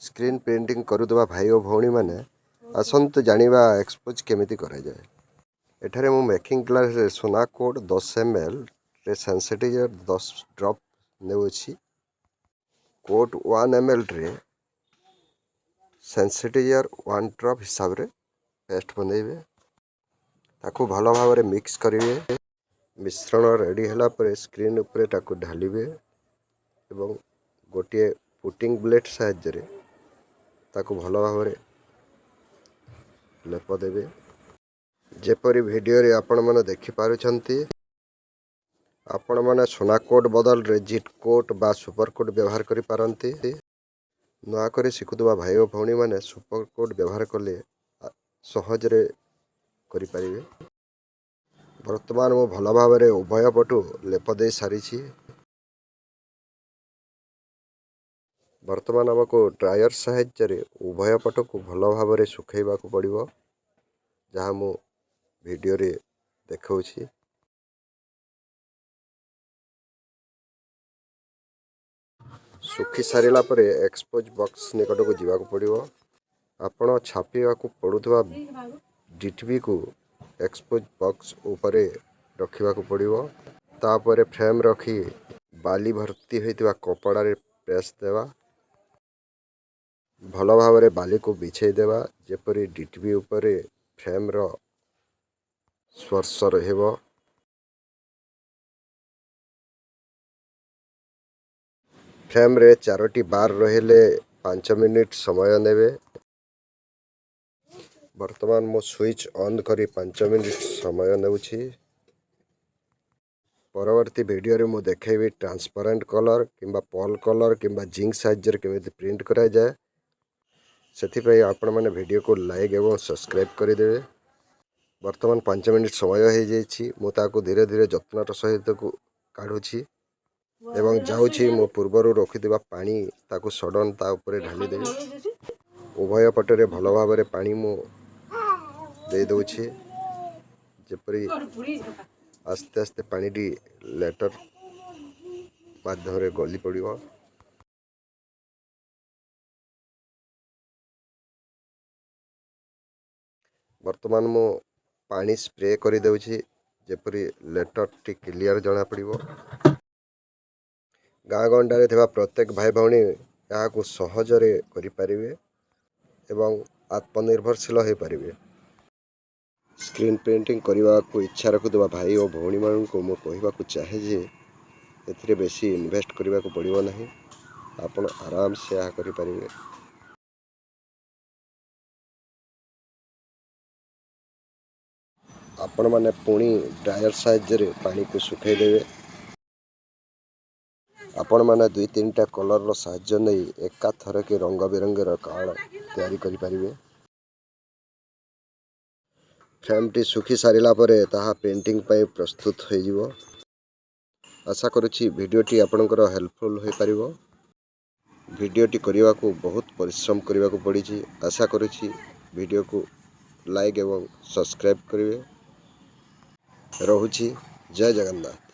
Screen printing କରୁଥିବା ଭାଇ ଓ ଭଉଣୀମାନେ, ଆସନ୍ତୁ ଜାଣିବା ଏକ୍ସପୋଜ୍ କେମିତି କରାଯାଏ। ଏଠାରେ ମୁଁ ମେକିଂ ଗ୍ଲାସ୍ରେ ସୁନା କୋଟ୍ 10 ଏମ୍ଏଲ୍ରେ ସେନ୍ସିଟାଇଜର୍ 10 ଡ୍ରପ୍ ନେଉଅଛି। କୋଟ୍ 1 ଏମ୍ଏଲ୍ରେ ସେନ୍ସିଟାଇଜର୍ 1 ଡ୍ରପ୍ ହିସାବରେ ପେଷ୍ଟ ବନେଇବେ। ତାକୁ ଭଲ ଭାବରେ ମିକ୍ସ କରିବେ। ମିଶ୍ରଣ ରେଡ଼ି ହେଲା ପରେ ସ୍କ୍ରିନ୍ ଉପରେ ତାକୁ ଢାଲିବେ ଏବଂ ଗୋଟିଏ ପୁଟିଂ ବ୍ଲେଡ଼୍ ସାହାଯ୍ୟରେ ତାକୁ ଭଲ ଭାବରେ ଲେପ ଦେବେ, ଯେପରି ଭିଡ଼ିଓରେ ଆପଣମାନେ ଦେଖିପାରୁଛନ୍ତି। ଆପଣମାନେ ସୁନା କୋଟ୍ ବଦଳରେ ଜିଟ୍ କୋଟ୍ ବା ସୁପର କୋଟ୍ ବ୍ୟବହାର କରିପାରନ୍ତି। ନୂଆ କରି ଶିଖୁଥିବା ଭାଇ ଓ ଭଉଣୀମାନେ ସୁପର କୋଟ୍ ବ୍ୟବହାର କଲେ ସହଜରେ କରିପାରିବେ। ବର୍ତ୍ତମାନ ମୁଁ ଭଲ ଭାବରେ ଉଭୟ ପଟୁ ଲେପ ଦେଇ ସାରିଛି। ବର୍ତ୍ତମାନ ଆମକୁ ଡ୍ରାୟର୍ ସାହାଯ୍ୟରେ ଉଭୟ ପଟକୁ ଭଲ ଭାବରେ ଶୁଖାଇବାକୁ ପଡ଼ିବ, ଯାହା ମୁଁ ଭିଡ଼ିଓରେ ଦେଖାଉଛି। ଶୁଖି ସାରିଲା ପରେ ଏକ୍ସପୋଜ୍ ବକ୍ସ ନିକଟକୁ ଯିବାକୁ ପଡ଼ିବ। ଆପଣ ଛାପିବାକୁ ପଡ଼ୁଥିବା ଡିଟିପିକୁ ଏକ୍ସପୋଜ୍ ବକ୍ସ ଉପରେ ରଖିବାକୁ ପଡ଼ିବ। ତାପରେ ଫ୍ରେମ୍ ରଖି ବାଲି ଭର୍ତ୍ତି ହୋଇଥିବା କପଡ଼ାରେ ପ୍ରେସ୍ ଦେବା। ଭଲ ଭାବରେ ବାଲିକୁ ବିଛେଇ ଦେବା, ଯେପରି ଡିଟିପି ଉପରେ ଫ୍ରେମ୍ର ସ୍ପର୍ଶ ରହିବ। ଫ୍ରେମ୍ରେ ଚାରୋଟି ବାର ରହିଲେ 5 ମିନିଟ୍ ସମୟ ନେବେ। ବର୍ତ୍ତମାନ ମୁଁ ସୁଇଚ୍ ଅନ୍ କରି 5 ମିନିଟ୍ ସମୟ ନେଉଛି। ପରବର୍ତ୍ତୀ ଭିଡ଼ିଓରେ ମୁଁ ଦେଖାଇବି ଟ୍ରାନ୍ସପରେଣ୍ଟ କଲର୍ କିମ୍ବା ପଲ୍ କଲର୍ କିମ୍ବା ଜିଙ୍କ ସାହାଯ୍ୟରେ କେମିତି ପ୍ରିଣ୍ଟ କରାଯାଏ। ସେଥିପାଇଁ ଆପଣମାନେ ଭିଡ଼ିଓକୁ ଲାଇକ୍ ଏବଂ ସବସ୍କ୍ରାଇବ୍ କରିଦେବେ। ବର୍ତ୍ତମାନ 5 ମିନିଟ୍ ସମୟ ହେଇଯାଇଛି। ମୁଁ ତାକୁ ଧୀରେ ଧୀରେ ଯତ୍ନର ସହିତ କାଢ଼ୁଛି ଏବଂ ଯାଉଛି ମୁଁ ପୂର୍ବରୁ ରଖିଥିବା ପାଣି ତାକୁ ସଡ଼ନ୍ ତା ଉପରେ ଢାଳିଦେବି। ଉଭୟ ପଟରେ ଭଲ ଭାବରେ ପାଣି ମୁଁ ଦେଇଦେଉଛି, ଯେପରି ଆସ୍ତେ ଆସ୍ତେ ପାଣିଟି ଲେଟର୍ ମାଧ୍ୟମରେ ଗଲି ପଡ଼ିବ। ବର୍ତ୍ତମାନ ମୁଁ ପାଣି ସ୍ପ୍ରେ କରିଦେଉଛି, ଯେପରି ଲେଟର୍ଟି କ୍ଲିଅର୍ ଜଣାପଡ଼ିବ। ଗାଁ ଗଣ୍ଡାରେ ଥିବା ପ୍ରତ୍ୟେକ ଭାଇ ଭଉଣୀ ଏହାକୁ ସହଜରେ କରିପାରିବେ ଏବଂ ଆତ୍ମନିର୍ଭରଶୀଳ ହୋଇପାରିବେ। ସ୍କ୍ରିନ୍ ପ୍ରିଣ୍ଟିଂ କରିବାକୁ ଇଚ୍ଛା ରଖୁଥିବା ଭାଇ ଓ ଭଉଣୀମାନଙ୍କୁ ମୁଁ କହିବାକୁ ଚାହେଁ ଯେ ଏଥିରେ ବେଶୀ ଇନଭେଷ୍ଟ କରିବାକୁ ପଡ଼ିବ ନାହିଁ। ଆପଣ ଆରାମସେ ଏହା କରିପାରିବେ। ଆପଣମାନେ ପୁଣି ଡ୍ରାୟର୍ ସାହାଯ୍ୟରେ ପାଣିକୁ ଶୁଖାଇ ଦେବେ। ଆପଣମାନେ ଦୁଇ ତିନିଟା କଲର୍ର ସାହାଯ୍ୟ ନେଇ ଏକାଥରକେ ରଙ୍ଗ ବେରଙ୍ଗର କାର୍ଡ଼ ତିଆରି କରିପାରିବେ। ଫ୍ରେମ୍ଟି ଶୁଖି ସାରିଲା ପରେ ତାହା ପ୍ରିଣ୍ଟିଂ ପାଇଁ ପ୍ରସ୍ତୁତ ହୋଇଯିବ। ଆଶା କରୁଛି ଭିଡ଼ିଓଟି ଆପଣଙ୍କର ହେଲ୍ପଫୁଲ୍ ହୋଇପାରିବ। ଭିଡ଼ିଓଟି କରିବାକୁ ବହୁତ ପରିଶ୍ରମ କରିବାକୁ ପଡ଼ିଛି। ଆଶା କରୁଛି ଭିଡ଼ିଓକୁ ଲାଇକ୍ ଏବଂ ସବସ୍କ୍ରାଇବ୍ କରିବେ। ରହୁଛି, ଜୟ ଜଗନ୍ନାଥ।